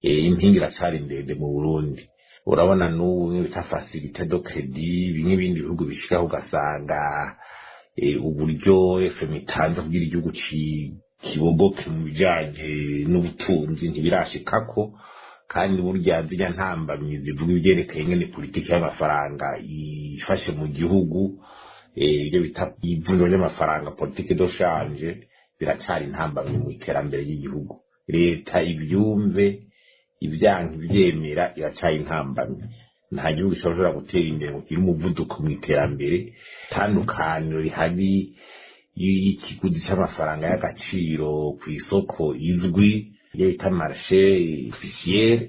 Impinga iracari ndende mu Burundi. Urabona n'ubu bimwe bita facilité de crédit, bimwe ibindi bihugu bishikaho, ugasanga uburyo FMI itanze kugira igihugu kibogoke mu bijanye n'ubutunzi ntibirashikako. Kandi burya zirya ntambamyi zivuga ivyerekeye ingene politiki y'amafaranga ifashe mu gihugu, ibyo bita ivunjwa ry'amafaranga, politique de change, biracari intambamyi mu iterambere ry'igihugu. Leta ivyumve, ivyanka ivyemera, iracari intambamyi. Nta gihugu gishobora gutera imbere ngo kigire umuvuduko mu iterambere tandukaniro rihari y'ikiguzi c'amafaranga y'agaciro kw'isoko izwi, iyo bita marché officiel,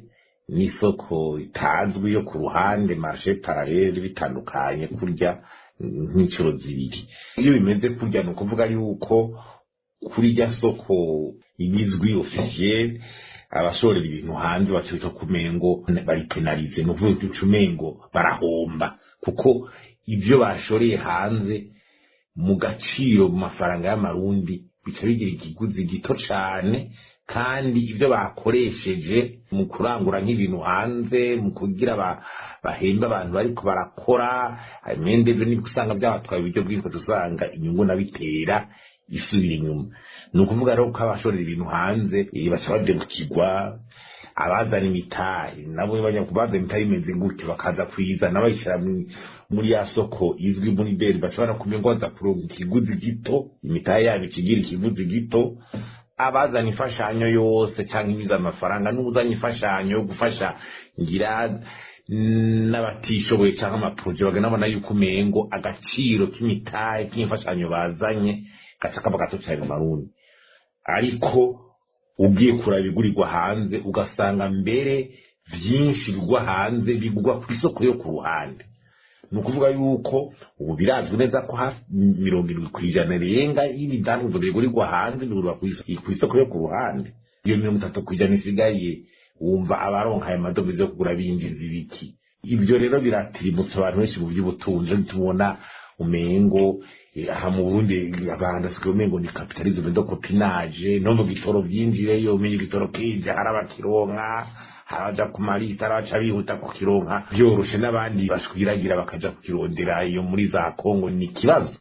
n'isoko itazwi yo ku ruhande, marché parallèle, bitandukanye kurya nk'incuro zibiri. Iyo bimeze kurya, ni ukuvuga yuko kuri irya soko igizwi officiel, abashorera ibintu hanze baca kumengo bari pénalisés, ni ukuvuga uca umengo barahomba, kuko ibyo bashoreye hanze mu gaciro mu mafaranga y'amarundi bica bigira ikiguzi gito cane, kandi ibyo bakoresheje mu kurangura nk'ibintu hanze, mu kugira bahembe abantu bariko barakora imendevyo, nibwo usanga byabatwaye uburyo bwinshi, usanga inyungu nabitera isubira inyuma. Ni ukuvuga rero ko abashorera ibintu hanze baca badebukirwa abazana imitahe nabo. Bazana imitahe imeze gutyo, bakaza kuyizana bayishyira muri ya soko izwi muri BRB, bashobora kumenya ngo baza kuronka ikiguzi gito, imitahe yabo ikigira ikiguzi gito. Abazana imfashanyo yose cyangwa ibiza amafaranga, n'uzanye imfashanyo yo gufasha ngira n'abatishoboye cyangwa ama projets, bagenda babona yuko umengo agaciro k'imitahe k'imfashanyo bazanye gaca kaba gato cyane mu marundi. Ariko ugiye kuraba ibigurirwa hanze, ugasanga mbere byinshi bigwa hanze bigurwa ku isoko yo ku ruhande. Ni ukuvuga yuko ubu birazwi neza ko hafi 70% rirenga y'ibidandazwa bigurirwa hanze bigurwa ku isoko yo ku ruhande. Iyo 30% isigaye, wumva abaronka ayo madovize yo kugura binjiza ibiki? Ibyo rero biratirimutse abantu benshi mu by'ubutunzi. Tubona umengo aha mu Burundi abantu basigaye umengo ni capitalisme de copinage, no mu gitoro vyinjireyo, umenye igitoro kije hari abakironka, hari abaja ku marita, hari abaca bihuta kukironka vyoroshe, n'abandi bashwiragira bakaja kukirondera iyo muri za Kongo. Ni ikibazo.